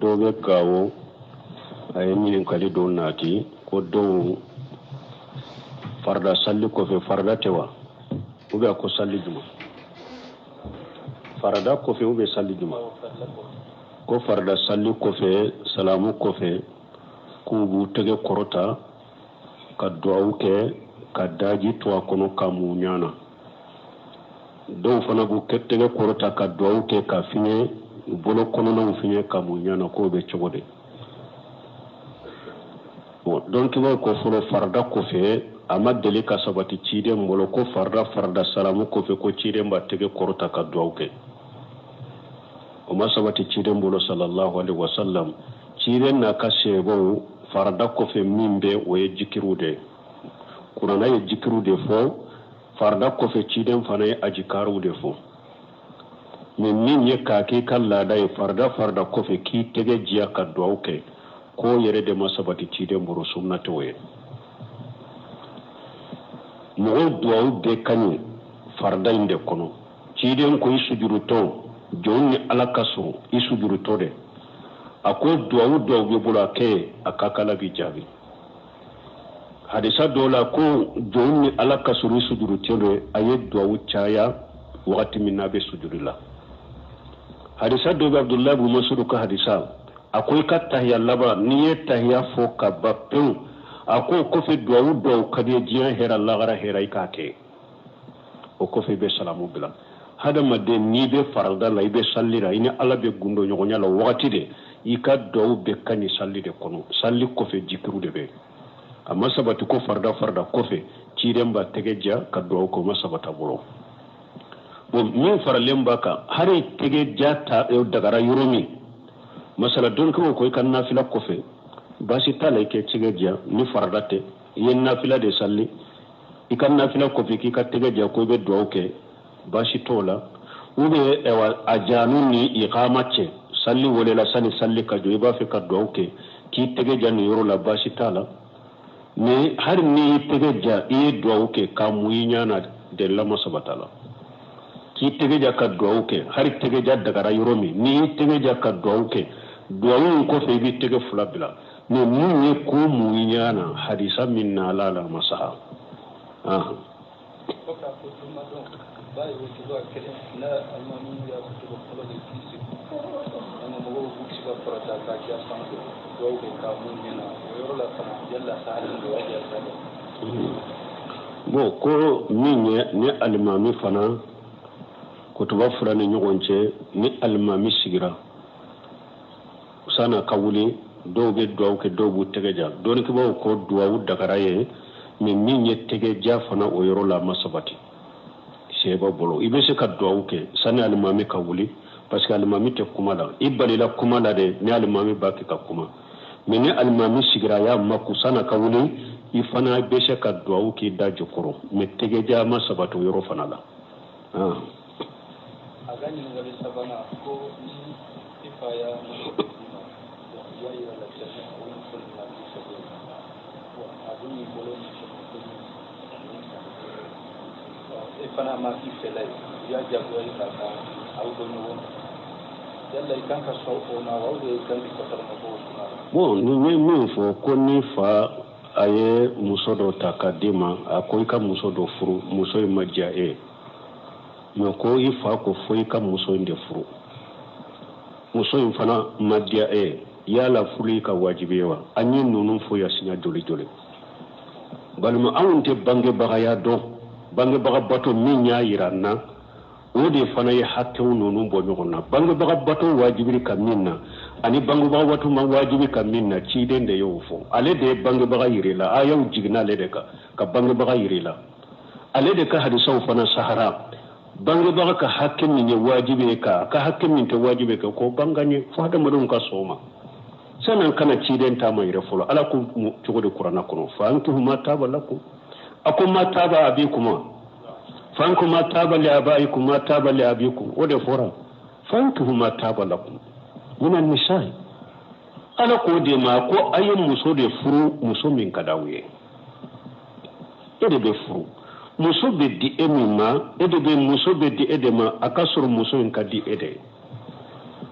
Dɔw bɛ Gawo, a ye ɲininkali dɔw nati ko dɔw farida sali kɔfɛ, farida tɛ wa, ou bien ko sali juma, farida kɔfɛ ou bien sali juma, ko farida sali kɔfɛ, salamu kɔfɛ, k'u b'u tɛgɛ kɔrɔta ka duwawu kɛ ka daji to a kɔnɔ ka mu ɲa na. Dɔw fana b'u tɛgɛ kɔrɔta ka duwawu kɛ ka fiɲɛ bolo kɔnɔnaw fiɲɛ ka mu ɲa na, k'o bɛ cogo di? Bon, dɔnkibaw ko fɔlɔ farida kɔfɛ a ma deli ka sabati ciden bolo ko farida salamu kɔfɛ ko ciden b'a tɛgɛ kɔrɔta ka duwawu kɛ. O ma sabati ciden bolo sallallahu alaihi wasallam. Ciden n'a ka sebaw farida kɔfɛ min bɛ, o ye jikiriw de ye. Kuranna ye jikiriw de fɔ farida kɔfɛ, ciden fana ye ajikariw de fɔ. Mais min ye k'a k'i ka laada ye farida kɔfɛ k'i tɛgɛ jiya ka duwawu kɛ, k'o yɛrɛ de ma sabati ciden bolo, sunna t'o ye. Mɔgɔw duwawu bɛɛ ka ɲi farida in de kɔnɔ. Ciden ko i sujurutɔ, jɔn ni Ala ka surun i sujurutɔ de, a ko duwawu dɔw b'i bolo a kɛ, a ka k'Ala b'i jaabi. Hadisa dɔw la ko jɔn ni Ala ka surun i sujurutɔ de, a ye duwawu caya wagati min n'a bɛ sujuru la. Hadisa dɔ bɛ, Abudulayi bin Masudu ka hadisa, a ko i ka tahiya laban, n'i ye tahiya fɔ ka ban pewu, a ko o kɔfɛ duwawu dɔw ka di ye diɲɛ hɛrɛ, lagara hɛrɛ, i k'a kɛ. O kɔfɛ i bɛ salamu bila. Hadamaden, n'i bɛ farida la, i bɛ sali la, i ni Ala bɛ gundo ɲɔgɔnya la, o wagati de i ka duwawu bɛɛ ka ɲi sali de kɔnɔ. Sali kɔfɛ jikiru de bɛ. A ma sabati ko farida kɔfɛ ciden b'a tɛgɛ ja ka duwawu kɛ, o ma sabata bolo. Bon, min faralen b'a kan, hali tɛgɛ ja ta dagara yɔrɔ min, masala dɔnnikɛlaw ko i ka nafila kɔfɛ baasi t'a la i kɛ tɛgɛ ja ni farida tɛ. I ye nafila de sali, i ka nafila kɔfɛ k'i ka tɛgɛ ja ko i bɛ duwawu kɛ, baasi t'o la. Ou bien a janu ni iqama cɛ, sali welela sani sali ka jɔ, i b'a fɛ ka duwawu kɛ k'i tɛgɛ ja nin yɔrɔ la, baasi t'a la. Mais hali n'i y'i tɛgɛ ja i ye duwawu kɛ k'a mun i ɲɛ na, delila ma sabata la k'i tɛgɛ ja ka duwawu kɛ. Hali tɛgɛ ja dagara yɔrɔ min, n'i y'i tɛgɛ ja ka duwawu kɛ, duwawu in kɔfɛ i b'i tɛgɛ fila bila. Mais mun ye ko mun i ɲɛ na, hadisa min na ala la ma saha. Kɔfɛ a ko jumadon ba ye o cogoya kelen n'a alimami y'a kutuba fɔlɔ de k'i sigi, an ka mɔgɔw b'u sigi kɔrɔta k'a ja sanfɛ dɔw bɛ ka mun ɲɛna o yɔrɔ la fana, yala sahalen don wa yala? Bon, ko min ye ni alimami fana kutuba fila ni ɲɔgɔn cɛ, ni alimami sigira san'a ka wuli, dɔw bɛ duwawu kɛ, dɔw b'u tɛgɛ ja. Dɔnnikɛbaaw ko duwawu dagara ye, mais min ye tɛgɛ ja fana, o yɔrɔ la a ma sabati seba bolo. I bɛ se ka duwawu kɛ sani alimami ka wuli, parce que alimami tɛ kuma la, i balila kuma la de ni alimami b'a kɛ ka kuma. Mais ni alimami sigira, a y'a maku san'a ka wuli, i fana bɛ se ka duwawu k'i da jukɔrɔ, mais tɛgɛ ja ma sabati o yɔrɔ fana la. A ka ɲininkali sabanan ko ni i fa y'a muso d'i ma, i y'a yira la cɛ o muso nin ma k'i sago ye, a dun y'i bolo muso ko e fana ma k'i fɛla ye, i y'a jagoya i ka aw bɔ ɲɔgɔn na, yala i kan ka sɔn o ma wa, ou bien i kan k'i kɔsɔrɔ bɔ o kunna? Bon, nin ye min fɔ ko ni fa a ye muso dɔ ta ka d'i ma, a ko i ka muso dɔ furu, muso in ma diya e ye, mais ko i fa ko fo i ka muso in de furu, muso in fana ma diya e ye, yala furu i ka wajibi ye wa? An ye ninnu fɔ ya siɲɛ joli joli. Balima, anw tɛ bangebagaya dɔn. Bangebaga bato min y'a yira an na, o de fana ye hakɛw ninnu bɔ ɲɔgɔn na. Bangebaga bato wajibi ka min na ani bangebaga bato ma wajibi ka min na, ciden de y'o fɔ. Ale de ye bangebaga yira i la, ayaw jiginna ale de kan ka bangebaga yira i la. Ale de ka hadisaw fana sahara. Bangebaga ka hakɛ min ye wajibi ye, ka hakɛ min tɛ wajibi ye kan, k'o banga ɲɛ fo hadamadenw ka sɔn o ma. Sani an kana ciden ta ma yɛrɛ fɔlɔ, Ala ko cogo di kuranna kɔnɔ? Fankihu ma taba lakum, a ko ma taba abikuma, fankihu ma taba li abaikum, ma taba li abikum, o de fɔra. Fankihu ma taba lakum minan nisa'i, Ala k'o de ma ko a ye muso de furu, muso min ka d'aw ye. E de bɛ furu, muso bɛ di e min ma, e de bɛ muso bɛ di e de ma, a ka sɔrɔ muso in ka di e de ye.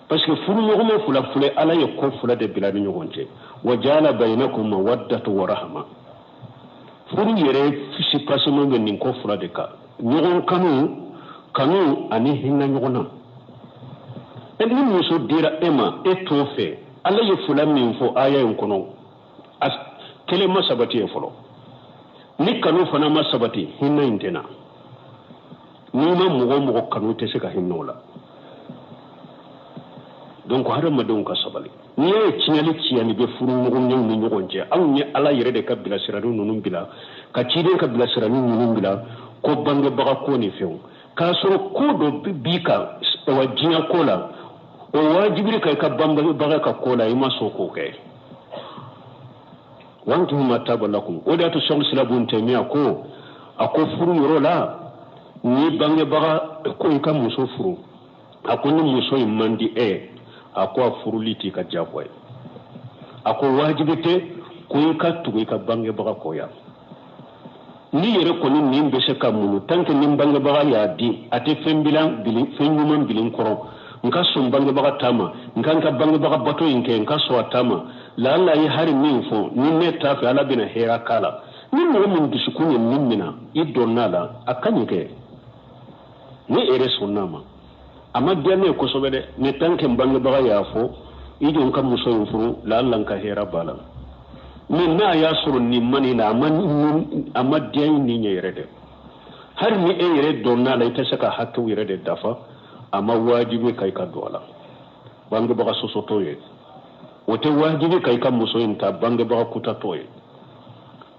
Parce que furuɲɔgɔnma fila filɛ, Ala ye ko fila de bila ni ɲɔgɔn cɛ. Wa jala bainakum mawaddatu wa rahma. Furu yɛrɛ soubassement bɛ nin ko fila de kan, ɲɔgɔn kanu, kanu ani hinɛ ɲɔgɔn na. Ni muso dira e ma, e t'o fɛ, Ala ye fila min fɔ aya in kɔnɔ, kelen ma sabati ye fɔlɔ. Ni kanu fana ma sabati, hinɛ in tɛ na. N'i ma mɔgɔ o mɔgɔ kanu, tɛ se ka hinɛ o la. Donc hadamadenw ka sabali. N'i y'a ye tiɲɛli bɛ furuɲɔgɔnyaw ni ɲɔgɔn cɛ, anw ye Ala yɛrɛ de ka bilasirali ninnu bila, ka ciden ka bilasirali ninnu bila, ko bangebaga ko ni fɛnw, k'a sɔrɔ ko dɔ b'i kan wa diɲɛ ko la, o wajibiri ka i ka bangebaga ka ko la, i ma sɔn k'o kɛ. Wankihu ma taba lakum. O de y'a to Sɛku Sila bun Tɛmiya ko, a ko furu yɔrɔ la, ni bangebaga ko i ka muso furu, a ko ni muso in man di e ye, a ko a furuli t'i ka diyagoya ye. A ko wajibi tɛ ko i ka tugu i ka bangebaga kɔ yan. N'i yɛrɛ kɔni nin bɛ se ka muɲu, tant que ni bangebaga y'a di, a tɛ fɛn bilan fɛn ɲuman bilin kɔrɔ, n ka sɔn bangebaga ta ma, n ka n ka bangebaga bato in kɛ, n ka sɔn a ta ma, laala ye hari min fɔ, ni ne t'a fɛ, Ala bɛna hɛrɛ k'a la. Ni mɔgɔ min dusukun ye min minɛ, i dɔnn'a la, a ka ɲi kɛ. Ni e yɛrɛ sɔnn'a ma, a ma diya ne ye kosɛbɛ dɛ, mais tant que n bangebaga y'a fɔ, i jɔ n ka muso in furu, laala n ka hɛrɛ b'a la. Mais n'a y'a sɔrɔ nin man nin na, a ma diya i ni ɲɛ yɛrɛ dɛ. Hali ni e yɛrɛ dɔnn'a la, i tɛ se ka hakɛw yɛrɛ de dafa, a ma wajibi ka i ka don a la. Bangebaga sɔsɔtɔ ye, o tɛ wajibi ka i ka muso in ta bangebaga kutatɔ ye.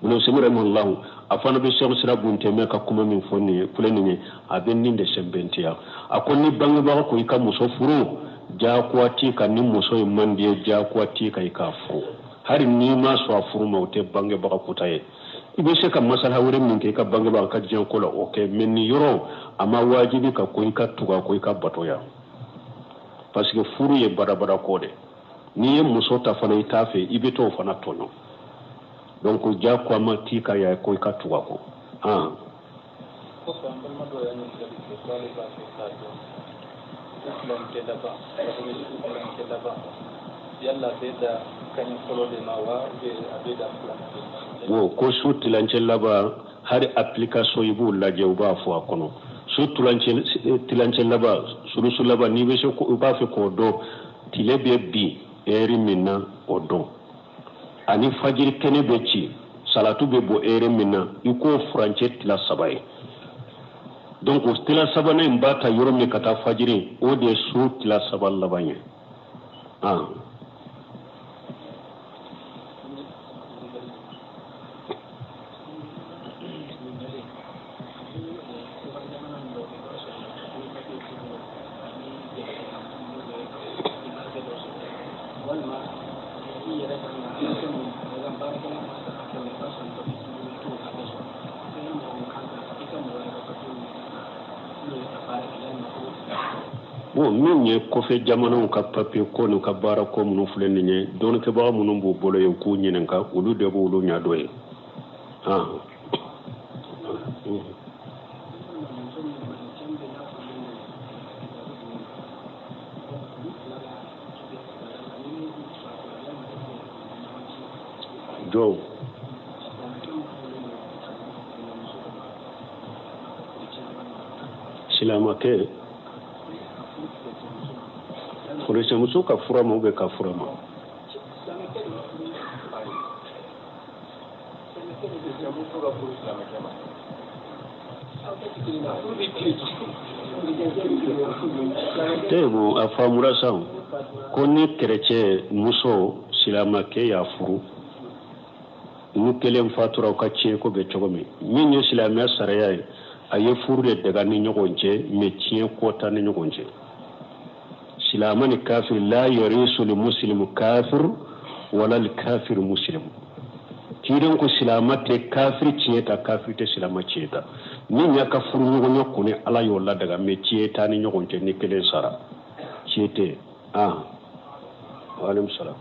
Ibn Usaymin rahimahullahu, a fana bɛ Sɛku Sira bun Tɛmiya ka kuma min fɔ nin ye, filɛ nin ye, a bɛ nin de sɛnbɛntiya. A ko ni bangebaga ko i ka muso furu, diyagoya t'i kan, ni muso in man di ye, diyagoya t'i kan i k'a furu. Hali n'i ma sɔn a furu ma, o tɛ bangebaga kuta ye. I bɛ se ka masala wɛrɛ min kɛ i ka bangebaga ka diɲɛ ko la, o kɛ, mais nin yɔrɔ a ma wajibi ka ko i ka tugu a kɔ, i ka bato yan. Parce que furu ye badabada ko de. N'i ye muso ta fana i t'a fɛ, i bɛ t'o fana tɔɲɔ. Donc diyagoya ma t'i kan yan ko i ka tugu a kɔ. Kɔfɛ an balima dɔ y'a ɲininkali kɛ k'ale b'a fɛ k'a dɔn su tilancɛ laban, su tilancɛ laban, yala a bɛ da kaɲɛ fɔlɔ de ma wa a bɛ da filanan de ma? Wo ko su tilancɛ laban, hali application i b'o lajɛ, u b'a fɔ a kɔnɔ. Su tilancɛ laban, sulusu laban, n'i bɛ se i b'a fɛ k'o dɔn, tile bɛ bin heure min na, o dɔn. Ani fajiri kɛnɛ bɛ ci, salatu bɛ bɔ heure min na, i k'o furancɛ tila saba ye. Donc o tila sabanan in b'a ta yɔrɔ min ka taa fajiri, o de ye su tila saba laban ye. Bon, min ye kɔfɛ jamanaw ka papiye ko n'u ka baara ko minnu filɛ nin ye, dɔnnikɛbaga minnu b'u bolo yen, k'u ɲininka, olu de b'olu ɲɛ dɔn ye. Jɔn silamakɛ kerecɛnmuso ka fura ma ou bien ka fura ma? Bon, a faamura sa ko ni kerecɛn muso silamakɛ y'a furu, ni kelen fatura, u ka tiɲɛ ko bɛ cogo min. Min ye silamɛya sariya ye, a ye furu de daga ni ɲɔgɔn cɛ, mais tiɲɛ ko t'a ni ɲɔgɔn cɛ. Silama ni kafir, la yarisu li muslimu kafir wala li kafir muslimu. Ciden ko silama tɛ kafir tiɲɛ ta, kafir tɛ silama tiɲɛ ta. Min y'a ka furu ɲɔgɔnya kɔni, Ala y'o ladaga, mais tiɲɛ t'a ni ɲɔgɔn cɛ ni kelen sara, tiɲɛ tɛ. Wa aleykum salam.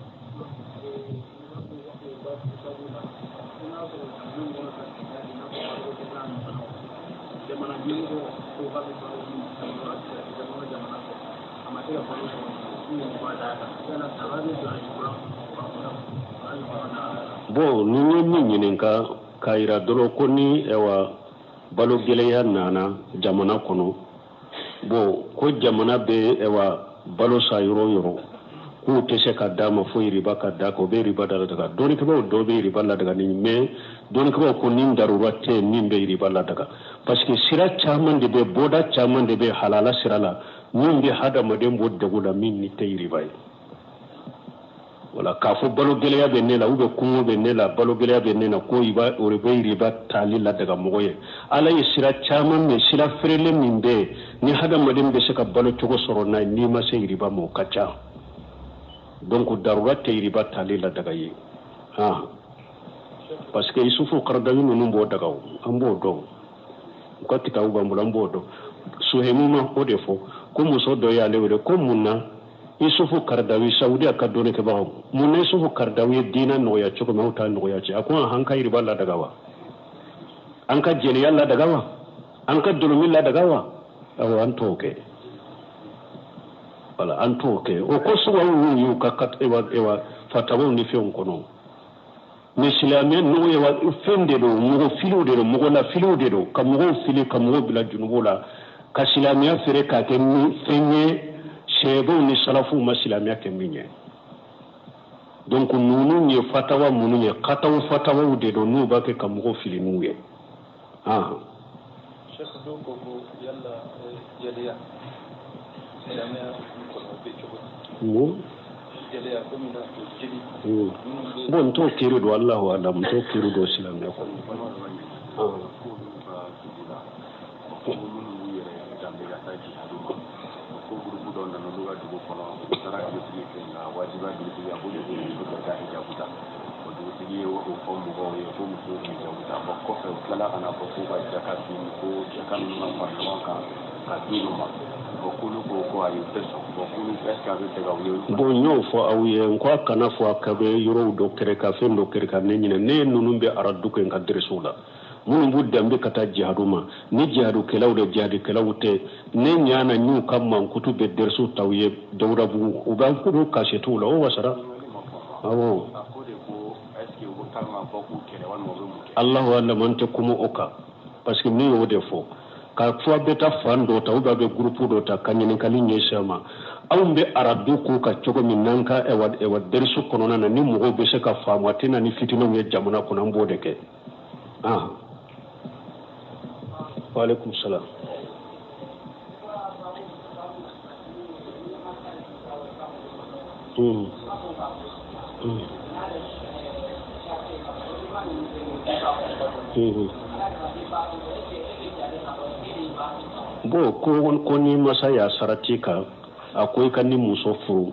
Bon, ni ye min ɲininka k'a yira dɔrɔn ko ni ɛwa balo gɛlɛya nana jamana kɔnɔ, bon, ko jamana bɛ ɛwa balo sa yɔrɔ o yɔrɔ, k'u tɛ se ka d'a ma fo riba ka d'a kan, o bɛ riba ladaga. Dɔnnikɛbaaw dɔw bɛ riba ladaga ni, mais dɔnnikɛbaaw ko ni darura tɛ min bɛ riba ladaga, parce que sira caman de bɛ, bɔda caman de bɛ halala sira la min bɛ hadamaden bɔ degun la min ni tɛ riba ye. Wala k'a fɔ balo gɛlɛya bɛ ne la ou bien kɔngɔ bɛ ne la, balo gɛlɛya bɛ ne na, ko i b'a o de bɛ riba tali ladaga mɔgɔ ye. Ala ye sira caman min, sira feerelen min bɛ yen ni hadamaden bɛ se ka balo cogo sɔrɔ n'a ye, n'i ma se riba ma, o ka ca. Donc darura tɛ riba tali ladaga ye, han, parce que Isufu Karadawi ninnu b'o daga, o an b'o dɔn, u ka kitabu b'an bolo, an b'o dɔn. Suhemu ma o de fɔ ko muso dɔ y'ale wele ko mun na Isufu Karadawi, Saudiya ka dɔnnikɛbagaw, mun na Isufu Karadawi ye diinɛ nɔgɔya cogo min, aw t'a nɔgɔya cɛ? A ko an ka riba ladaga wa? An ka jɛnɛya ladaga wa? An ka dolomi ladaga wa? Awɔ, an t'o kɛ. Wala an t'o kɛ. O ko sugu aw y'u ka ewa fatawaw ni fɛnw kɔnɔ. Mais silamɛya nɔgɔ wa fɛn de don, mɔgɔ filiw de don, mɔgɔ lafiliw de don, ka mɔgɔw fili, ka mɔgɔw bila junubu la, ka silamɛya feere k'a kɛ fɛn ye sɛbɛw ni salafuw ma silamɛya kɛ min ye. Donc ninnu ye fatawa minnu ye, kataw fatawaw de don n'u b'a kɛ ka mɔgɔw fili n'u ye. Cheikh, dɔw ko ko yala jɛlɛya silamɛya kɔnɔ bɛ cogo di? Mun? Jɛlɛya komi i n'a fɔ jeli. Bon, n t'o kiiri dɔn, Alahu alam, n t'o kiiri dɔn silamɛya kɔnɔ. Ko minnu b'u yɛrɛ danbe ka taa jihadu ma, ko gurupu dɔ nana olu ka dugu kɔnɔ, u taara dugutigi fɛ yen, nka wajibiya dugutigi a k'olu ko muso bɛɛ ka hijabu ta. O dugutigi ye o fɔ mɔgɔw ye ko musow ka hijabu ta. Bɔn, kɔfɛ u tilala ka na fɔ k'u ka jaka bin, ko jaka ninnu ka fara ɲɔgɔn kan ka d'olu ma. Bɔn, k'olu ko ko ayi, u tɛ sɔn. Bɔn, k'olu est ce que a bɛ daga u ye? Bon, n y'o fɔ aw ye, n ko a kana fɔ a ka bɛ yɔrɔw dɔ kɛrɛ ka fɛn dɔ kɛrɛ ka ne ɲinɛ. Ne ye ninnu bɛ aradu kɛ n ka dɛrɛsiw la, minnu b'u danbe ka taa jihadu ma, ni jihadukɛlaw de, jihadikɛlaw tɛ. Ne ɲana n y'u ka mankutu bɛ dɛrɛsiw t'aw ye Dawudabugu, u b'an k'u kasetiw la, o wasara. Awɔ. A ko de ko est ce que u kan ka bɔ k'u kɛlɛ walima u bɛ mun kɛ? Alahu alam, an tɛ kuma o kan, parce que ne y'o de fɔ k'a fɔ a bɛ taa fan dɔ ta ou bien a bɛ groupe dɔ ta ka ɲininkali ɲɛsin a ma. Anw bɛ aradu k'u ka cogo min n'an ka ɛwa ɛwa dɛrɛsu kɔnɔna na, ni mɔgɔw bɛ se ka faamu, a tɛ na ni fitinɛw ye jamana kɔnɔ, an b'o de kɛ. Waaleykum salaam. Bon, ko ni masa y'a sarati kan, a ko i ka ni muso furu,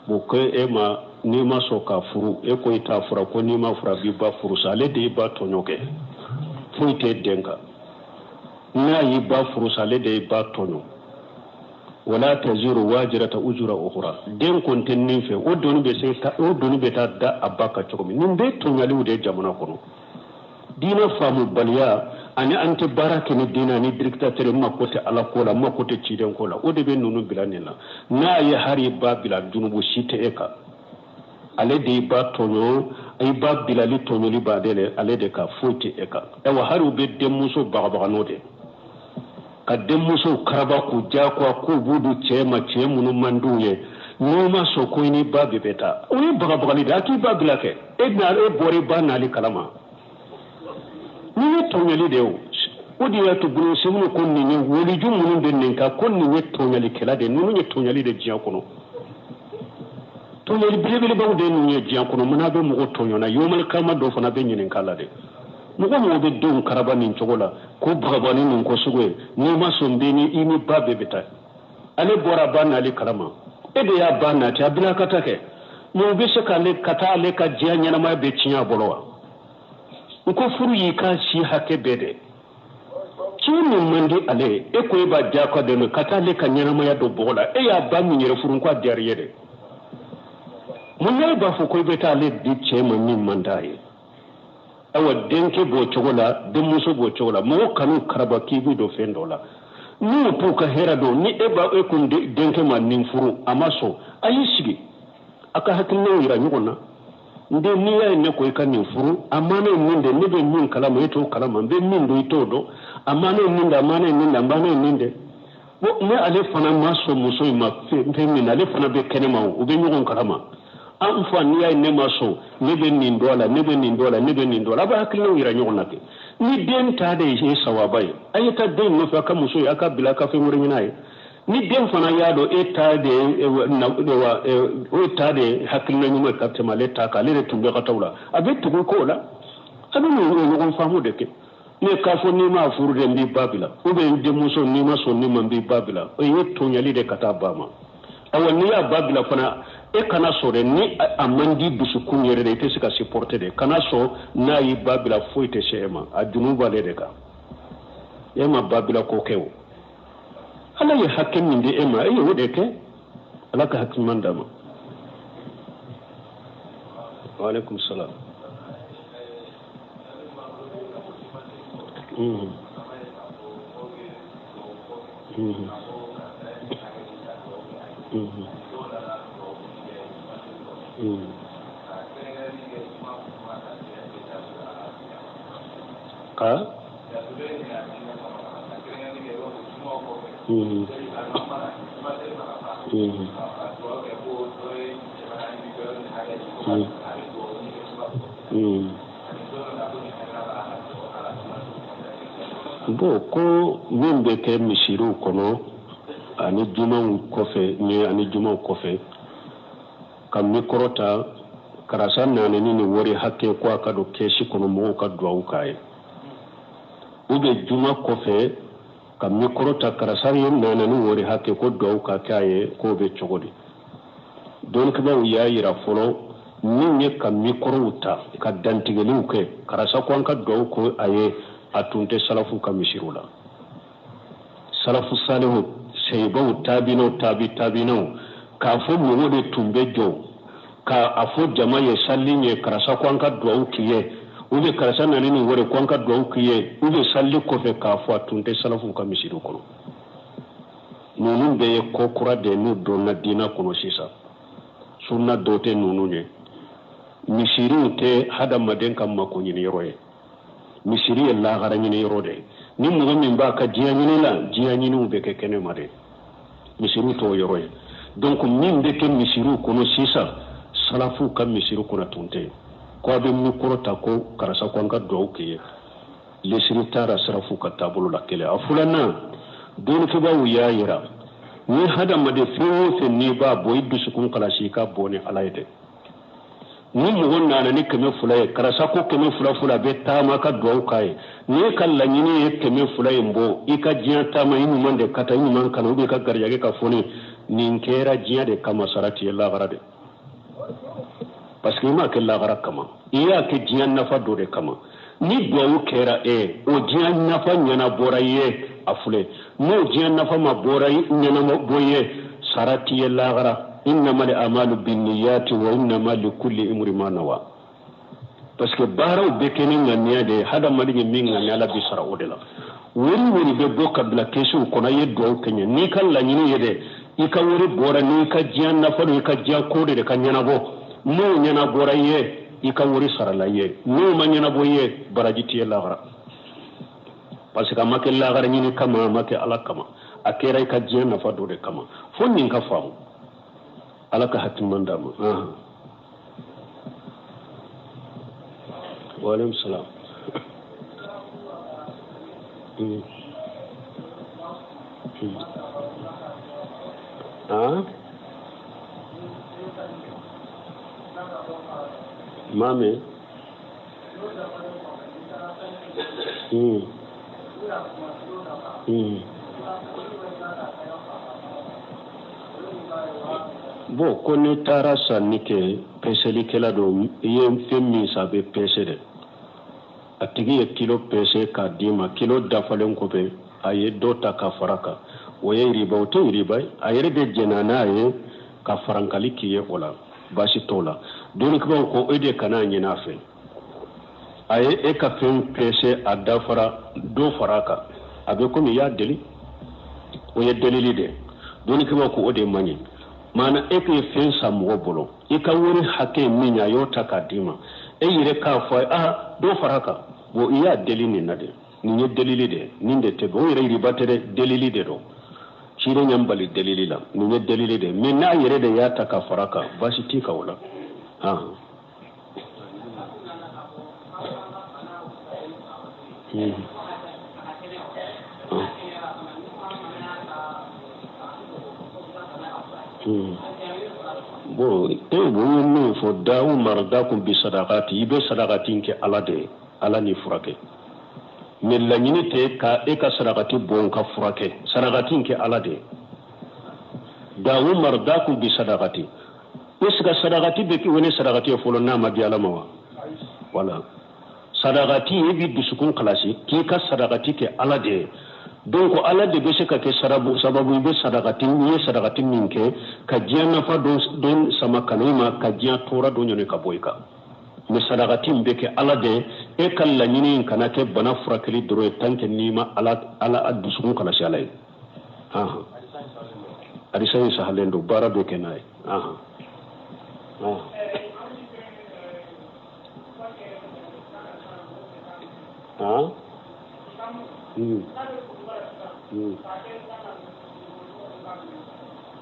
bon, ko e ma, n'i ma sɔn ka furu, e ko i t'a fura, ko n'i ma furu a b'i ba furu sa. Ale de y'i ba tɔɲɔ kɛ, foyi t'e den kan. N'a y'i ba furu sa, ale de y'i ba tɔɲɔ. Wala taziru wajirata uzura ukhra, den kun tɛ nin fɛ, o doni bɛ se ta, o doni bɛ taa da a ba kan cogo min. Nin bɛɛ tɔɲɔliw de ye jamana kɔnɔ. Diinɛ faamubaliya ani an tɛ baara kɛ ni diinɛ ani dictateur, n mako tɛ Ala ko la, n mako tɛ ciden ko la, o de bɛ ninnu bila nin na. N'a ye hali ba bila, junubu si tɛ e kan. Ale de y'i ba tɔɲɔ, i ba bilali tɔɲɔli b'ale ale de kan, foyi tɛ e kan. Ayiwa, hali u bɛ denmuso bagabaga n'o de, ka denmusow karaba k'u diyagoya k'u b'u di cɛ ma, cɛ minnu man d'u ye, n'u ma sɔn ko i ni ba bɛɛ bɛ taa, o ye bagabagali de ye. A k'i ba bila kɛ, e na, e bɔra i ba nali kalama, nin ye tɔɲɔli de ye. O de y'a to Bunu Simunu ko nin ye woliju minnu bɛ nin kan, ko nin ye tɔɲɔlikɛla de ye, ninnu ye tɔɲɔli de diɲɛ kɔnɔ, tɔɲɔli belebelebaw de ye ninnu ye diɲɛ kɔnɔ. Mun n'a bɛ mɔgɔ tɔɲɔ na, yomali kama dɔ fana bɛ ɲininka la dɛ. Mɔgɔ mɔgɔ bɛ denw karaba nin cogo la, ko bagabani nin ko sugu ye, n'i ma sɔn den ni i ni ba bɛɛ bɛ taa. Ale bɔra ba nali kalama, e de y'a ba nati, a bila ka taa kɛ. Mais u bɛ se k'ale ka taa ale ka diɲɛ ɲɛnamaya bɛ tiɲɛ a bolo wa? N ko furu y'i ka si hakɛ bɛɛ de. Cɛ min man di ale ye, e ko e b'a diyagoya de ka taa ale ka ɲɛnamaya don bɔgɔ la, e y'a ba min yɛrɛ furu, n ko a diyara i ye dɛ. Mun na e b'a fɔ ko i bɛ taa ale di cɛ ma min man d'a ye? Ayiwa, denkɛ b'o cogo la, denmuso b'o cogo la, mɔgɔ kanu karaba k'i bɛ don fɛn dɔ la. N'u t'u ka hɛrɛ dɔn, ni e ba e kun denkɛ ma nin furu, a ma sɔn, a y'i sigi a ka hakilinaw yira ɲɔgɔn na. N den, n'i y'a ye ne ko i ka nin furu, a maana ye nin de, ne bɛ min kalama e t'o kalama, n bɛ min dɔn i t'o dɔn, a maana ye nin de, a maana ye nin de, a maana ye nin de. Bon, ne ale fana ma sɔn muso in ma fɛn min na, ale fana bɛ kɛnɛma o, u bɛ ɲɔgɔn kalama. An fa, n'i y'a ye ne ma sɔn, ne bɛ nin dɔn a la, ne bɛ nin dɔn a la, ne bɛ nin dɔn a la, a bɛ hakilinaw yira ɲɔgɔn na kɛ. Ni den ta de ye sawaba ye, a ye taa den nɔfɛ, a ka muso ye, a ka bila, a ka fɛn wɛrɛ ɲini a ye. Ni den fana y'a dɔn e ta de ye, o ta de ye hakilina ɲuman ka tɛmɛ ale ta kan, ale de tun bɛ ka taa o la, a bɛ tugu k'o la, a bɛ ɲɔgɔn faamu de kɛ. Ne k'a fɔ n'i m'a furu de n b'i ba bila, ou bien n denmuso n'i ma sɔn ne ma n b'i ba bila, o ye tɔɲɔli de ka taa ba ma. Awa, n'i y'a ba bila fana, e kana sɔn dɛ, ni a man di dusukun yɛrɛ de, i tɛ se ka supporter dɛ, kana sɔn. N'a y'i ba bila, foyi tɛ se e ma, a junu b'ale de kan. E ma ba bila ko kɛ o, Ala ye hakɛ min di e ma, e ye o de kɛ. Ala ka hakili ɲuman d'a ma. Wa alaikum salam. Ka bon, ko min bɛ kɛ misiriw kɔnɔ ani jumaw kɔfɛ, ni ani jumaw kɔfɛ, ka mikɔrɔ ta, karisa nana ni nin wari hakɛ, ko a ka don kɛsi kɔnɔ, mɔgɔw ka duwawu k'a ye. Ou bien juma kɔfɛ, ka mikɔrɔ ta, karisa ye nana ni wari hakɛ, ko duwawu ka k'a ye, k'o bɛ cogo di? Dɔnnikɛbaaw y'a yira fɔlɔ, min ye ka mikɔrɔw ta ka dantigɛliw kɛ, karisa ko an ka duwawu ko a ye, a tun tɛ salafu ka misiriw la. Salafu salihu, seyibaw, tabinaw, tabi tabinaw, k'a fɔ mɔgɔw de tun bɛ jɔ k'a fɔ jama ye sali ɲɛ, karisa ko an ka duwawu k'i ye, ou bien karisa nana ni wari, ko an ka duwawu k'i ye, ou bien sali kɔfɛ k'a fɔ, a tun tɛ salafu ka misiriw kɔnɔ. Ninnu bɛɛ ye ko kura de ye n'u donna diinɛ kɔnɔ sisan. Sunna dɔw tɛ ninnu ye. Misiriw tɛ hadamaden ka mako ɲini yɔrɔ ye, misiri ye lahara ɲini yɔrɔ de ye. Ni mɔgɔ min b'a ka diɲɛ ɲini la, diɲɛ ɲiniw bɛ kɛ kɛnɛma de, misiriw t'o yɔrɔ ye. Donc min bɛ kɛ misiriw kɔnɔ sisan, salafuw ka misiri kɔnɔ tun tɛ yen ko a bɛ mikɔrɔ ta ko karisa ko an ka duwawu k'i ye. Lesiri taara salafuw ka taabolo la kelen. A filanan, dɔnnikɛbaaw y'a yira, ni hadamaden fɛn o fɛn n'i b'a bɔ, i dusukun kalasi, i ka bɔ ni Ala ye dɛ. Ni mɔgɔ nana ni 200 ye, karisa ko 200 fila bɛ taama ka duwawu k'a ye, n'i ka laɲini ye 200 in bɔ i ka diɲɛ taama, i ɲuman de ka taa, i ɲuman kana, ou bien i ka garijɛgɛ ka foni, nin kɛra diɲɛ de kama, sara t'i ye lahara de, parce que i m'a kɛ lahara kama, i y'a kɛ diɲɛ nafa dɔ de kama. Ni duwawu kɛra e, o diɲɛ nafa ɲɛnabɔra i ye, a filɛ, n'o diɲɛ nafa ma bɔra ɲɛnabɔ i ye, sara t'i ye lahara. Innama al-amalu binniyati wa innama likulli imri ma nawa, parce que baaraw bɛ kɛ ni ŋaniya de ye. Hadamaden ye min ŋaniya, Ala bɛ sara o de la. Wari wari bɛ bɔ ka bila kɛsiw kɔnɔ, i ye duwawu kɛ ɲɛ, n'i ka laɲini ye dɛ, i ka wari bɔra n'i ka diɲɛ nafa don, i ka diɲɛ ko de ka ɲɛnabɔ, n'o ɲɛnabɔra i ye, i ka wari sarala i ye, n'o ma ɲɛnabɔ i ye, baraji t'i ye lahara, parce que a ma kɛ lahara ɲini kama, a ma kɛ Ala kama, a kɛra i ka diɲɛ nafa dɔ de kama. Fo nin ka faamu. Ala ka hakili ɲuman d'a ma. Wa aleykum salam. Maa min bon, ko n'i taara sanni kɛ, pɛsɛlikɛla don, i ye fɛn min san, a bɛ pɛsɛ dɛ. A tigi ye kilo pɛsɛ k'a d'i ma, kilo dafalen kɔfɛ, a ye dɔ ta ka fara kan, o ye riba? O tɛ riba ye. A yɛrɛ de jɛnna n'a ye ka farankali k'i ye, o la baasi t'o la. Dɔnnikɛbaaw ko e de kana ɲini a fɛ. A ye e ka fɛn pɛsɛ, a dafara, dɔ fara a kan, a bɛ komi i y'a deli. O ye delili de dɔnnikɛbaaw ko o de man ɲi. Maana e k'e fɛn san mɔgɔ bolo, i ka wari hakɛ min ye a y'o ta k'a d'i ma, e yɛrɛ k'a fɔ a ye aa dɔ fara a kan. Bon, i y'a deli nin na de, nin ye delili de, nin de tɛ bɛn. O yɛrɛ riba tɛ dɛ, delili de don. Ciden y'an bali delili la, nin ye delili de. Mais n'a yɛrɛ de y'a ta ka fara a kan, baasi t'i kan o la. Bon, e b'o ye min fɔ, dawu maradakum bi sadakati, i bɛ sadakati kɛ Ala de ye, Ala n'i furakɛ. Mais laɲini tɛ ka e ka sarakati bɔ ka furakɛ, sarakati kɛ Ala de ye. Dawu maradakum bi sadakati, est-ce que sarakati bɛ wele sarakati ye fɔlɔ n'a ma di Ala ma wa? Voilà, sarakati e b'i dusukun kalasi k'i ka sarakati kɛ Ala de ye. Donc Ala de bɛ se ka kɛ sababu i bɛ sarakati, n'i ye sarakati min kɛ ka diɲɛ nafa don sama ka na i ma, ka diɲɛ tɔɔrɔ dɔ ɲɔni ka bɔ i kan. Mais sarakati in bɛ kɛ Ala de, e ka laɲini in kana kɛ bana furakɛli dɔrɔn ye tant que n'i ma Ala dusukun kalasi Ala ye. Hadisa in sahalen don, baara bɛ kɛ n'a ye.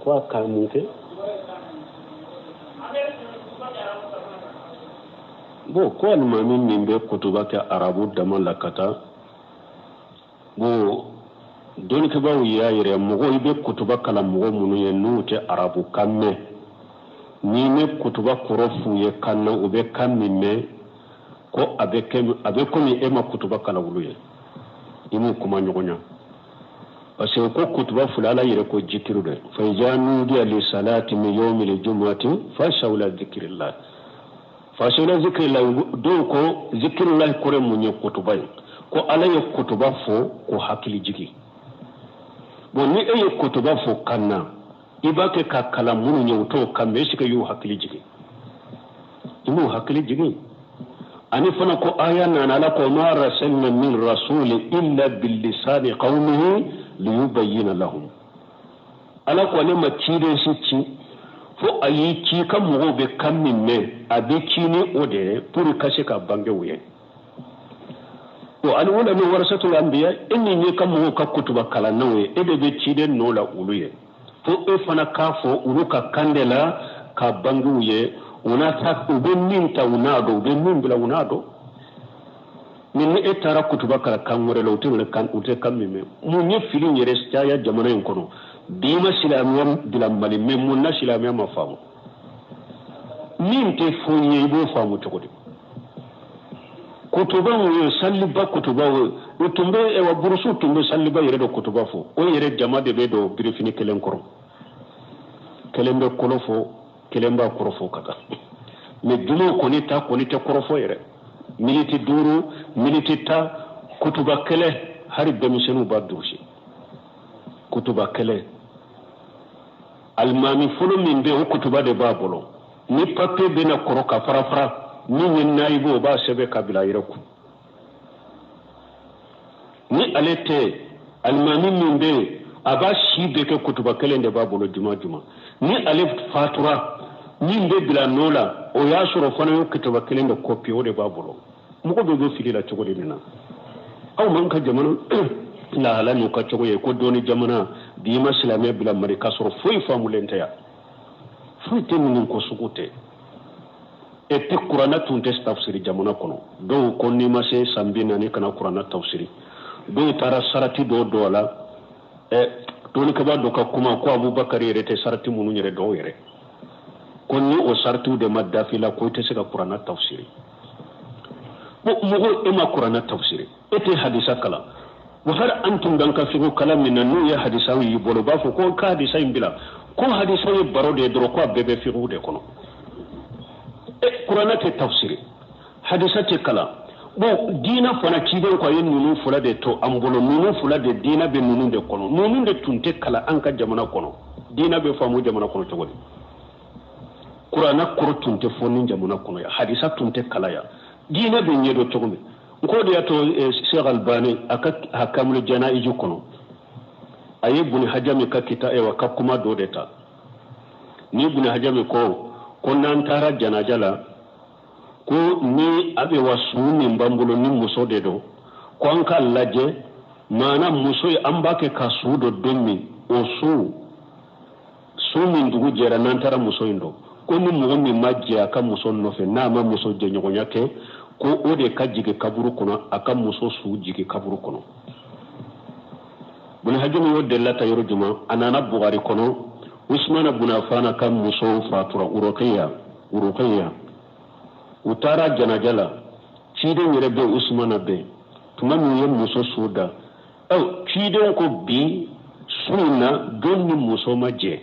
Ko a ka mun kɛ? Bon, ko alimami min bɛ kutuba kɛ arabu dama la ka taa, bon, dɔnnikɛbaaw y'a yɛrɛ mɔgɔ i bɛ kutuba kalan mɔgɔ minnu ye n'u tɛ arabu kan mɛn, n'i bɛ kutuba kɔrɔ f'u ye kan na, u bɛ kan min mɛn, ko a bɛ kɛ a bɛ komi e ma kutuba kalan olu ye, i m'u kuma ɲɔgɔn ɲa. Parce que ko kutuba fila Ala yɛrɛ ko jikiru dɛ, fa iza nudiya li salati min yawmil jumu'ati fas'aw ila zikrillah. Fas'aw ila zikrillah, dɔw ko zikrillah kɔrɔ mun ye kutuba ye, ko Ala ye kutuba fɔ ko hakili jigi. Bon, ni e ye kutuba fɔ kan na, i b'a kɛ ka kalan minnu ye u t'o kan mɛn, est-ce que y'u hakili jigin? I m'u hakili jigin. Ani fana ko aya nana Ala ko ma arsalna min rasuli illa bilisani qawmihi liyubayyina lahum. Ala ko ne ma ciden si ci fo a y'i ci ka mɔgɔw bɛ kan min mɛn, a bɛ ci ni o de ye pour ka se ka bange u ye. Bon, al ulama warasatul anbiya, e min ye ka mɔgɔw ka kutuba kalannaw ye, e de bɛ ciden nɔ la olu ye, fo e fana k'a fɔ olu ka kan de la ka bange u ye. U n'a ta, u bɛ min ta u n'a dɔn, u bɛ min bila u n'a dɔn. Mais ni e taara kutuba kalan kan wɛrɛ la, u tɛ kan, u tɛ kan min mɛn. Mun ye fili in yɛrɛ caya jamana in kɔnɔ? Bi ma silamɛya bila Mali, mais mun na silamɛya ma faamu? Min tɛ foyi ye, i b'o faamu cogo di? Kutuba ye saliba kutuba ye, u tun bɛ wa burusiw tun bɛ saliba yɛrɛ de kutuba fɔ, o yɛrɛ jama de bɛ don birifini kelen kɔrɔ, kelen bɛ kolo fɔ, kelen b'a kɔrɔ fɔ ka taa. Mais jumaw kɔni ta kɔni tɛ kɔrɔfɔ yɛrɛ, miniti 5, miniti 10, kutuba kɛlɛ, hali denmisɛnninw b'a durusi kutuba kɛlɛ. Alimami fɔlɔ min bɛ yen, o kutuba de b'a bolo, ni papiye bɛna kɔrɔ ka fara fara, min ye nayibu o b'a sɛbɛn ka bila a yɛrɛ kun. Ni ale tɛ, alimami min bɛ yen, a b'a si bɛɛ kɛ kutuba kelen de b'a bolo juma juma. Ni ale fatura, min bɛ bila nɔ la, o y'a sɔrɔ fana y'o kutuba kelen de kɔpi, o de b'a bolo. Mɔgɔ bɛɛ bɛ fili la cogo di nin na? Aw m'an ka jamana lahala n'u ka cogo ye ko dɔɔni jamana bi ma silamɛ bila Mali k'a sɔrɔ foyi faamulen tɛ yan, foyi tɛ ninnu ko sugu tɛ. Et puis kuranɛ tun tɛ tafsiri jamana kɔnɔ, dɔw ko n'i ma se san 40 kana kuranɛ tafsiri, dɔw taara sarati dɔw dɔw la. Dɔnnikɛbaa dɔ ka kuma ko Abubakari yɛrɛ tɛ sarati minnu yɛrɛ dɔw yɛrɛ ko ni o saratiw de ma dafi la ko i tɛ se ka kuranɛ tafsiri. Bon, mɔgɔ e ma kuranɛ tafsiri, e tɛ hadisa kalan. Wa hali an tun b'an ka fiqh kalan min na, n'u ye hadisaw y'i bolo, u b'a fɔ ko ka hadisa in bila, ko hadisa ye baro de ye dɔrɔn, ko a bɛɛ bɛ fiqh de kɔnɔ. Kuranɛ tɛ tafsiri, hadisa tɛ kalan. Bon, diinɛ fana ciden ko a ye ninnu fila de to an bolo, ninnu fila de diinɛ bɛ ninnu de kɔnɔ, ninnu de tun tɛ kalan an ka jamana kɔnɔ. Diinɛ bɛ faamu jamana kɔnɔ cogo di? Kuranɛ kɔrɔ tun tɛ fɔ ni jamana kɔnɔ yan, hadisa tun tɛ kalan yan, diinɛ bɛ ɲɛdɔn cogo min? N ko de y'a to Sheikh Albani a ka Ahkamul Janaiji kɔnɔ, A ye Buni Hajami ka kita ewa ka kuma dɔ de ta. Ni Buni Hajami ko ko n'an taara janaja la, ko ni a bɛ wa su min b'an bolo ni muso de don, ko an k'a lajɛ maana muso ye an b'a kɛ ka su don don min, o su min dugu jɛra n'an taara muso in don, ko ni mɔgɔ min ma jɛ a ka muso nɔfɛ, n'a ma muso jɛɲɔgɔnya kɛ, ko o de ka jigin kaburu kɔnɔ, a ka muso su jigin kaburu kɔnɔ. Buni Hajami y'o delila ta yɔrɔ jumɛn? A nana Bugari kɔnɔ, Usumana bun Afana ka muso fatura, Urukiya. U taara janaja la, ciden yɛrɛ bɛ Usumana bɛ tuma min ye muso su da, ciden ko bi su in na don ni muso ma jɛ,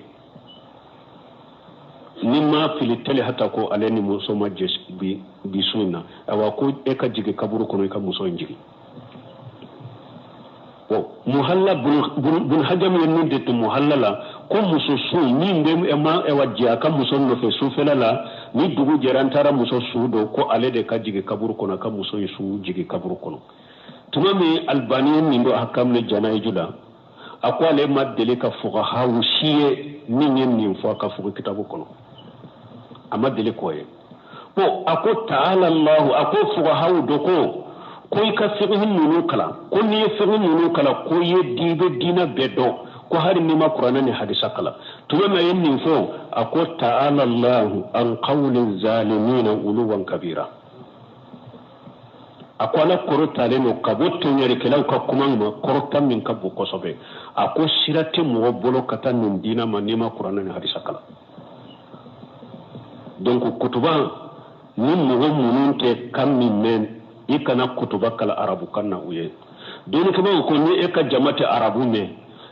ni ma fili tele hata ko ale ni muso ma jɛ bi su in na, awa ko e ka jigin kaburu kɔnɔ, i ka muso in jigin. Bon, muhalla Bun Hajami ye min de to muhalla la, ko muso su min bɛ ma ewa jɛ a ka muso nɔfɛ sufɛla la, ni dugu jɛra an taara muso su don, ko ale de ka jigin kaburu kɔnɔ, ka muso in su jigin kaburu kɔnɔ. Tuma min Albani ye nin don ahkamul janayiz la, a ko ale ma deli ka fuqahaw si ye min ye nin fɔ a ka fuqu kitabu kɔnɔ, a ma deli k'o ye. Bon, a ko ta'ala Allahu, a ko fuqahaw dɔ ko i ka fiqh ninnu kalan, ko n'i ye fiqh ninnu kalan, ko i ye i bɛ diinɛ bɛɛ dɔn, ko hali n'i ma kuranɛ ni hadisa kalan. Tuma min a ye nin fɔ, a ko ta'ala Allahu an qawli zalimina uluwan kabira. A ko Ala kɔrɔtalen don ka bɔ tɔɲɔlikɛlaw ka kuma ma, kɔrɔta min ka bon kosɛbɛ. A ko sira tɛ mɔgɔ bolo ka taa nin diinɛ ma n'i ma kuranɛ ni hadisa kalan. Donc kutuba ni mɔgɔ minnu tɛ kan min mɛn, i kana kutuba kalan arabukan na u ye. Dɔnnikɛbaaw ko ni e ka jama tɛ arabu mɛn,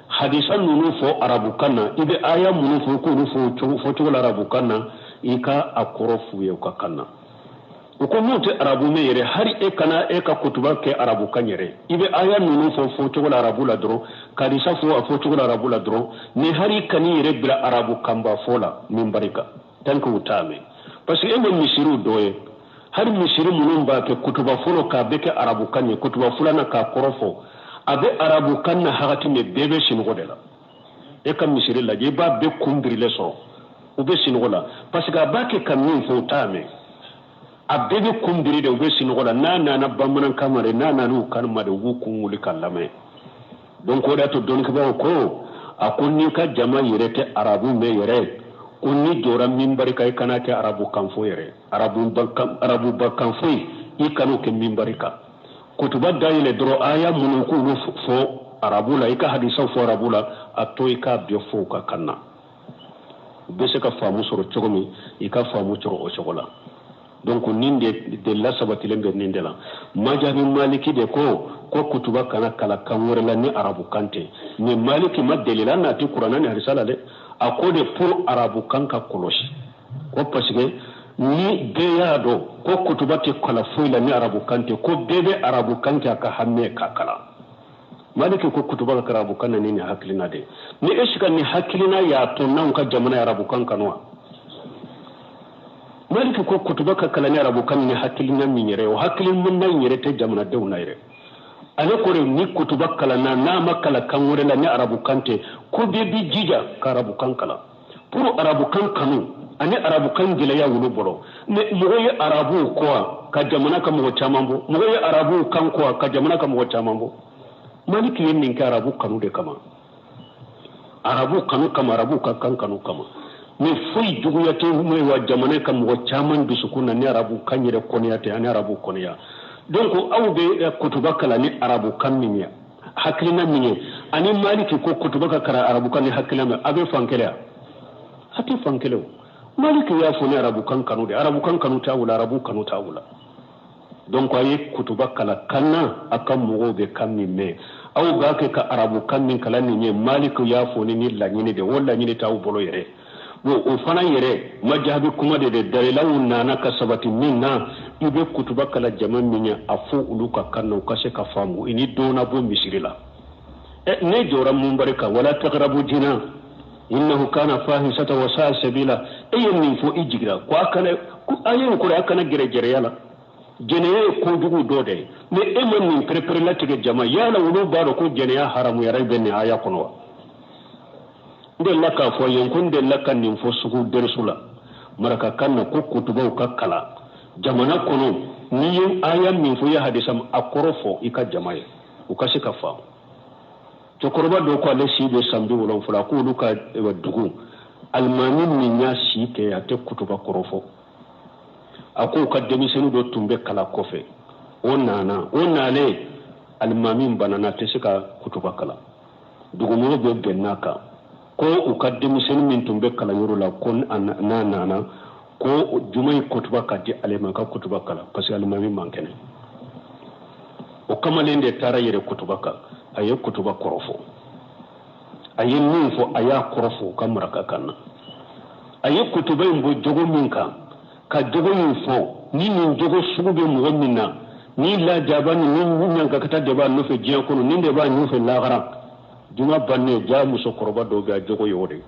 hadisa ninnu fɔ arabukan na, i bɛ aya minnu fɔ k'olu fɔ fɔcogo la arabukan na, i ka a kɔrɔ f'u ye u ka kan na. U ko n'u tɛ arabu mɛn yɛrɛ, hali e kana e ka kutuba kɛ arabukan yɛrɛ, i bɛ aya ninnu fɔ fɔcogo la arabu la dɔrɔn, ka hadisa fɔ a fɔcogo la arabu la dɔrɔn, ni hali kan'i yɛrɛ bila arabu kanba fɔ la min barika, tant que u t'a mɛn. Parce que e bɛ misiriw dɔ ye, hali misiri minnu b'a kɛ kutuba fɔlɔ k'a bɛ kɛ arabukan ye, kutuba filanan k'a kɔrɔ fɔ, a bɛ arabukan na hakati min bɛɛ bɛ sinɔgɔ de la. E ka misiri lajɛ, i b'a bɛɛ kun birilen sɔrɔ, u bɛ sinɔgɔ la, parce que a b'a kɛ ka min fɔ u t'a mɛn. A bɛɛ bɛ kun biri de, u bɛ sinɔgɔ la. N'a nana bamanankan ma de, n'a nana u kan ma de, u b'u kun wuli ka lamɛn. Donc o de y'a to dɔnnikɛbaaw ko, a ko n'i ka jama yɛrɛ tɛ arabu mɛn yɛrɛ, ko n'i jɔra minbari kan, i kana kɛ arabu kan fɔ yɛrɛ, arabuba kan foyi i kan'o kɛ minbari kan. Kutuba dayɛlɛ dɔrɔn, aya minnu k'olu fɔ arabu la, i ka hadisaw fɔ arabu la, a to i k'a bɛɛ fɔ u ka kan na. U bɛ se ka faamu sɔrɔ cogo min, i ka faamu sɔrɔ o cogo la. Donc nin de lasabatilen bɛ nin de la. Majabi Maliki de ko kutuba kana kalan kan wɛrɛ la ni arabu kan tɛ. Ni Maliki ma delila n'a tɛ kuranɛ ni hadisa la dɛ, a ko de pour arabu kan ka kɔlɔsi, ko parce que ni bɛɛ y'a dɔn ko kutuba tɛ kalan foyi la ni arabu kan tɛ, ko bɛɛ bɛ arabu kan kɛ a ka hami k'a kalan. Maliki ko kutuba ka arabu kan na ni nin hakilina de. Ni est ce que ni hakilina y'a to n'anw ka jamana ye arabu kan kanu wa? Maliki ko kutuba ka kalan ni arabu kan ni hakilina min yɛrɛ, o hakilina in yɛrɛ tɛ jamanadenw na yɛrɛ. Ale ko de ni kutuba kalanna, n'a ma kalan kan wɛrɛ la ni arabu kan tɛ, ko bɛɛ b'i jija ka arabu kan kalan pour arabu kan kanu ani arabu kan gɛlɛya wolo bolo. Mais mɔgɔ ye arabu kɔ ka jamana ka mɔgɔ caman bɔ, mɔgɔ ye arabu kan kɔ ka jamana ka mɔgɔ caman bɔ. Maliki ye nin kɛ arabu kanu de kama, arabu kanu kama, arabu ka kan kanu kama. Mais foyi juguya tɛ wa jamana ka mɔgɔ caman dusukun na ni arabu kan yɛrɛ kɔniya tɛ ani arabu kɔniya. Donc aw bɛ kutuba kalan ni arabu kan min ye, hakilina min ye, ani Maliki ko kutuba ka kalan arabu kan ni hakilina min, a bɛ fan kelen wa? A tɛ fan kelen o. Maliki y'a fɔ ni arabu kan kanu de, arabu kan kanu t'a wula, arabu kanu t'a wula. Donc a ye kutuba kalan kan na a ka mɔgɔw bɛ kan min mɛn. Aw b'a kɛ ka arabu kan min kalan nin ye, Maliki y'a fɔ ni laɲini de, o laɲini t'aw bolo yɛrɛ. Bon, o fana yɛrɛ majabi kuma de dalilaw nana ka sabati min na, i bɛ kutuba kalan jama min ye, a fɔ olu ka kan na, u ka se ka faamu, i ni dɔ na bɔ misiri la. Ne jɔra munbari kan, wala taqrabu zina innahu kana fahisata wa sa'a sabila, e ye nin fɔ i jigira ko a kana, a ye nin kɔrɔ a kana gɛrɛ jɛrɛya la. Jɛnɛya ye kojugu dɔ de ye, mais e ma nin perepere latigɛ jama, yala olu b'a dɔn ko jɛnɛya haramuyara bɛ nin aya kɔnɔ wa? N delila k'a fɔ yen ko n delila ka nin fɔ sugu dɛrisu la marakakan na ko kutubaw ka kalan jamana kɔnɔ. N'i ye aya min fɔ, i ye hadisa a kɔrɔ fɔ i ka jama ye, u ka se ka faamu. Cɛkɔrɔba dɔ ko ale si bɛ san 70, ko olu ka dugu alimami min y'a si kɛ, a tɛ kutuba kɔrɔ fɔ. A ko u ka denmisɛnnin dɔ tun bɛ kalan kɔfɛ, o nana, o nalen alimami banana, a tɛ se ka kutuba kalan. Dugumɔgɔw bɛ bɛn n'a kan ko u ka denmisɛnnin min tun bɛ kalanyɔrɔ la, ko n'a nana, ko juma in kutuba ka di ale ma, ka kutuba kalan, parce que alimami man kɛnɛ. O kamalen de taara yɛrɛ kutuba kan. A ye kutuba kɔrɔ fɔ, a ye min fɔ, a y'a kɔrɔ fɔ u ka marakakan na. A ye kutuba in bɔ jogo min kan, ka jogo in fɔ, ni nin jogo sugu bɛ mɔgɔ min na, ni lajaba ni ɲankakata de b'a nɔfɛ diɲɛ kɔnɔ, nin de b'a nɔfɛ lahara. Juma bannen, ja musokɔrɔba dɔw bɛ, a jogo ye o de ye.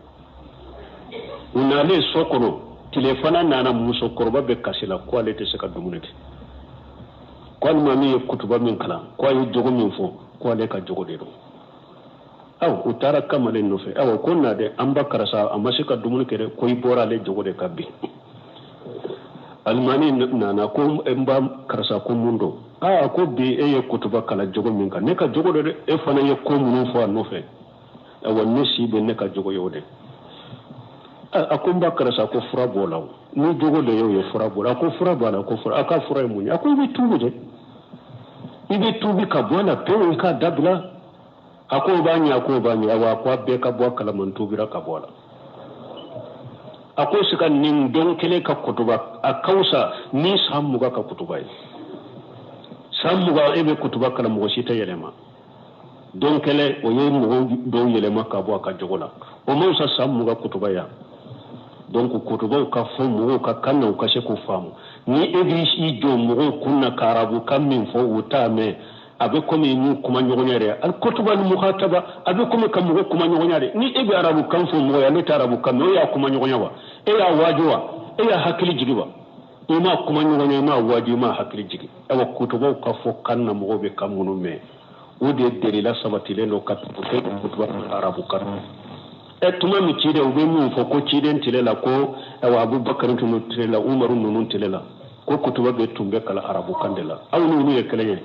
U nalen so kɔnɔ, tilefana nana, musokɔrɔba bɛ kasi la ko ale tɛ se ka dumuni kɛ, ko alimami ye kutuba min kalan, ko a ye jogo min fɔ, ko ale ka jogo de don. Aw u taara kamalen nɔfɛ, awa ko na dɛ, an ba karisa a ma se ka dumuni kɛ dɛ, ko i bɔra ale jogo de ka bin. Alimami nana ko n ba karisa, ko mun don? Aa, ko bi e ye kutuba kalan jogo min kan, ne ka jogo don dɛ. E fana ye ko minnu fɔ a nɔfɛ, awa ne si bɛ ne ka jogo ye o de. A ko n ba karisa, ko fura b'o la o, ni jogo de y'o ye, fura b'o la. A ko fura b'a la, ko fura, a ka fura ye mun ye? A ko i bɛ tuubi dɛ, i bɛ tuubi ka bɔ a la pewu, i k'a dabila. A ko o b'a ɲɛ, a ko o b'a ɲɛ. Awa a ko a bɛɛ ka bɔ a kalama, n tuubira ka bɔ a la. A ko se ka nin don kelen ka kutuba, a ka fisa ni san 20 ka kutuba ye. San 20 e bɛ kutuba kalan, mɔgɔ si tɛ yɛlɛma. Don kelen o ye mɔgɔw dɔw yɛlɛma ka bɔ a ka jogo la, o ma fisa san 20 kutuba yan. Donc kutubaw ka fɔ mɔgɔw ka kan na, u ka se k'o faamu. Ni e b'i jɔ mɔgɔw kun na ka arabukan min fɔ, u t'a mɛn, a bɛ komi n'u kuma ɲɔgɔnya yɛrɛ. Al kutuba ni mukhataba, a bɛ komi ka mɔgɔ kuma ɲɔgɔnya de. Ni e bɛ arabukan fɔ mɔgɔ ye, ale tɛ arabukan mɛn, o y'a kuma ɲɔgɔnya wa? E y'a waaju wa? E y'a hakili jigi wa? I m'a kuma ɲɔgɔnya, i m'a waaju, i m'a hakili jigi. Ayiwa, kutubaw ka fɔ kan na, mɔgɔw bɛ kan minnu mɛn, o de delila sabatilen don ka kutuba arabukan. Ɛ, tuma min ciden, u bɛ min fɔ ko ciden tile la, ko ayiwa Abubakar tun tile la, Umaru ninnu tile la, ko kutuba bɛ tun bɛ kalan arabukan de la. Aw n'olu ye kelen ye.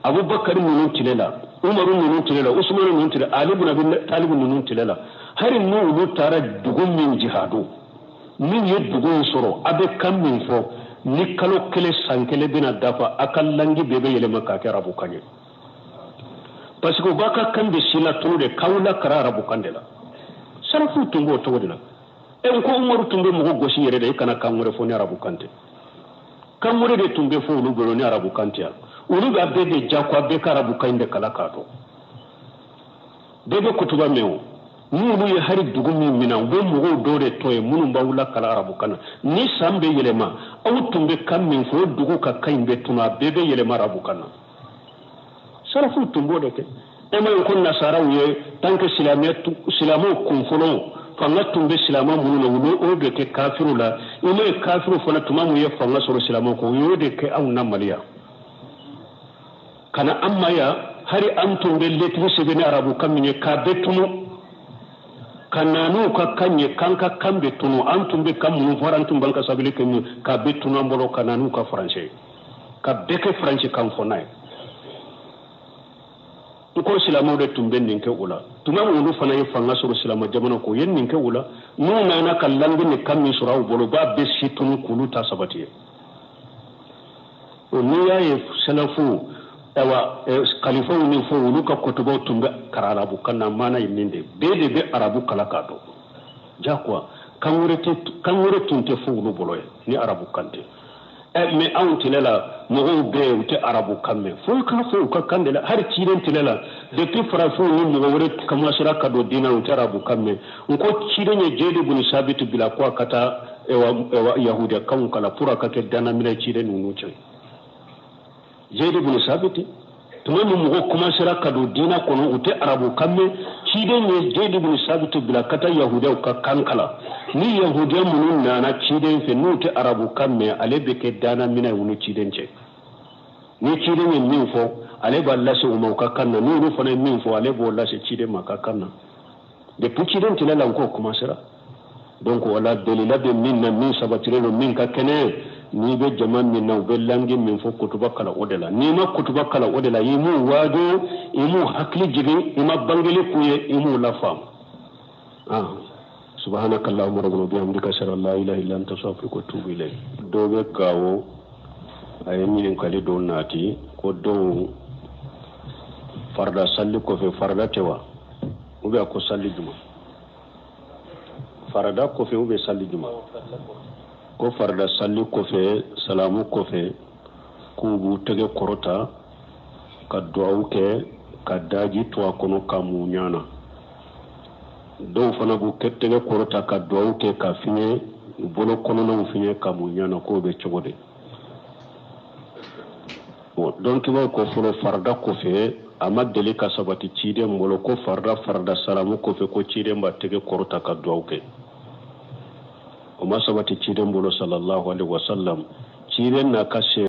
Abubakar ninnu tile la, Umaru ninnu tile la, Usumani ninnu tile la, Ali ibn Abi Talib ninnu tile la, hali n'olu taara dugu min jihadu, n'u ye dugu in sɔrɔ, a bɛ kan min fɔ, ni kalo kelen san kelen bɛna dafa, a ka langi bɛɛ bɛ yɛlɛma k'a kɛ arabukan ye, parce que u b'a ka kan bɛ si la tunu de, k'aw lakaran arabukan de la. Sarafu tun b'o cogo de la. E n ko Umaru tun bɛ mɔgɔ gosi yɛrɛ de, i kana kan wɛrɛ fɔ ni arabukan tɛ. Kan wɛrɛ de tun bɛ fɔ olu bolo ni arabukan tɛ yan. Olu b'a bɛɛ de jagoya, bɛɛ ka arabukan in de kalan k'a dɔn. Bɛɛ bɛ kutuba mɛn o. N'olu ye hali dugu min minɛ, u bɛ mɔgɔw dɔw de tɔ ye minnu b'aw lakalan arabukan na. Ni san bɛ yɛlɛma, aw tun bɛ kan min fɔ, o dugu ka kan in bɛ tunu, a bɛɛ bɛ yɛlɛma arabukan na. Sarafu tun b'o de kɛ. E ma ye ko nasaraw ye, tant que silamɛw kun fɔlɔ fanga tun bɛ silamɛ minnu na, olu o de kɛ kafiriw la. I ma ye kafiriw fana, tuma min ye fanga sɔrɔ silamɛw kɔ, u y'o de kɛ anw na Mali yan. Ka na an ma yan, hali an tun bɛ lɛtiri sɛbɛn ni arabukan min ye, k'a bɛɛ tunu ka na n'u ka kan ye, k'an ka kan bɛ tunu. An tun bɛ kan minnu fɔra, an tun b'an ka sɛbɛnni kɛ min, k'a bɛɛ tunu an bolo, ka na n'u ka faransɛ ye, ka bɛɛ kɛ faransɛ kan fɔ n'a ye. N ko silamɛw de tun bɛ nin kɛ o la. Tuma min olu fana ye fanga sɔrɔ silamɛ jamana kɔ, u ye nin kɛ o la. N'u nana ka langi ni kan min sɔrɔ aw bolo, u b'a bɛɛ si tunu k'olu ta sabati ye. O n'i y'a ye salafu, ayiwa, kalifaw ni fɔ olu ka kutubaw tun bɛ kalan arabukan na, maana ye nin de, bɛɛ de bɛ arabu kalan k'a dɔn. Jagoya kan wɛrɛ tɛ, kan wɛrɛ tun tɛ fɔ olu bolo ye ni arabukan tɛ. Mais anw tile la, mɔgɔw bɛɛ u tɛ arabukan mɛn, fo i k'a fɔ u ka kan de la. Hali ciden tile la, depuis farafinw ni mɔgɔ wɛrɛ commencera ka don diinɛ, u tɛ arabukan mɛn. N ko ciden ye Jeyidi bun Sabiti bila ko a ka taa yahudiyakanw kalan pour a ka kɛ dannaminɛ ciden ninnu cɛ. Jeyidi bun Sabiti, tuma min mɔgɔw commencera ka don diinɛ kɔnɔ, u tɛ arabukan mɛn, ciden ye Jeyidi bun Sabiti bila ka taa yahudiyaw ka kan kalan. Ni yahudiya minnu nana ciden fɛ, n'u tɛ arabukan mɛn, ale bɛ kɛ dannaminɛ ye u ni ciden cɛ. Ni ciden ye min fɔ, ale b'a lase u ma u ka kan na. N'olu fana ye min fɔ, ale b'o lase ciden ma ka kan na. Depuis ciden tile la ko commencera. Donc wala delila bɛ min na, min sabatilen don, min ka kɛnɛ, n'i bɛ jama min na, u bɛ langue min fɔ, kutuba kalan o de la. N'i ma kutuba kalan o de la, i m'u waaju, i m'u hakili jigin, i ma bangeli k'u ye, i m'u lafaamu. Ah, subhanaka allahumma rabbana bihamdika, ashhadu an la ilaha illa anta, astaghfiruka wa atubu ilayk. Dɔ bɛ Gawo, a ye ɲininkali dɔ nati ko dɔw farida salli kɔfɛ, farida tɛ wa, ou bien ko salli juma farida kɔfɛ ou bien salli juma, ko farida salli kɔfɛ, salamu kɔfɛ, k'u b'u tɛgɛ kɔrɔta ka duwawu kɛ ka daji to a kɔnɔ ka mu ɲa na. Dɔw fana b'u tɛgɛ kɔrɔta ka duwawu kɛ ka fiɲɛ bolo kɔnɔnaw fiɲɛ ka mu ɲa na, k'o bɛ cogo di? Bon, dɔnkibaw ko fɔlɔ, farida kɔfɛ, a ma deli ka sabati ciden bolo ko farida salamu kɔfɛ ko ciden b'a tɛgɛ kɔrɔta ka duwawu kɛ. O ma sabati ciden bolo, sallallahu alaihi wasallam. Ciden n'a ka se